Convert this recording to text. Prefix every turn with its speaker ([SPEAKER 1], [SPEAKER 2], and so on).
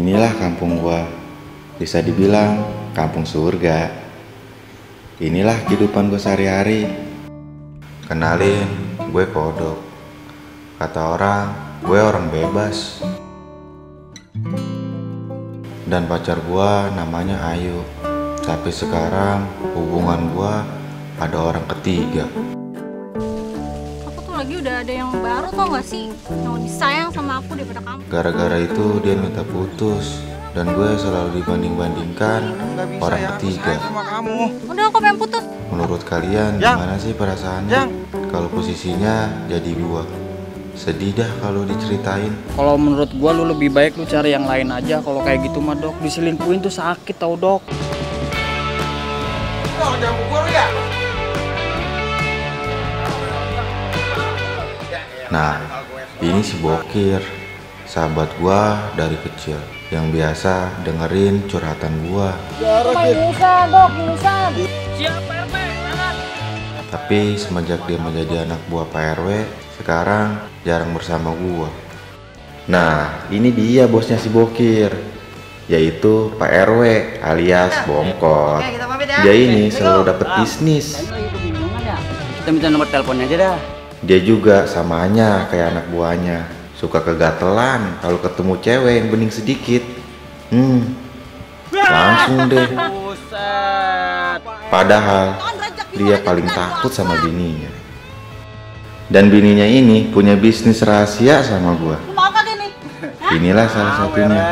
[SPEAKER 1] Inilah kampung gua, bisa dibilang kampung surga. Inilah kehidupan gua sehari-hari. Kenalin, gue kodok. Kata orang, gue orang bebas. Dan pacar gua namanya Ayu. Tapi sekarang hubungan gua ada orang ketiga.
[SPEAKER 2] Aku tuh lagi udah ada yang baru, tau gak sih? Yang lebih sayang sama aku daripada kamu.
[SPEAKER 1] Gara-gara itu dia minta putus. Dan gue selalu dibanding-bandingkan orang ketiga.
[SPEAKER 2] Udah, aku pengen putus.
[SPEAKER 1] Menurut kalian gimana sih perasaannya kalau posisinya jadi gua? Sedih dah kalau diceritain.
[SPEAKER 3] Kalau menurut gua lu lebih baik lu cari yang lain aja. Kalau kayak gitu mah dok, diselingkuhin tuh sakit tau dok.
[SPEAKER 1] Nah, ini si Bokir, sahabat gua dari kecil, yang biasa dengerin curhatan gua.
[SPEAKER 3] Siapa RP?
[SPEAKER 1] Tapi semenjak dia menjadi anak buah Pak RW, sekarang jarang bersama gua. Nah, ini dia bosnya si Bokir, yaitu Pak RW alias Bongkot. Dia ini selalu dapet bisnis.
[SPEAKER 3] Kita minta nomor teleponnya aja dah.
[SPEAKER 1] Dia juga samanya kayak anak buahnya, suka kegatelan kalau ketemu cewek yang bening sedikit. Langsung deh. Padahal dia paling takut sama bininya. Dan bininya ini punya bisnis rahasia sama gua. Inilah salah satunya.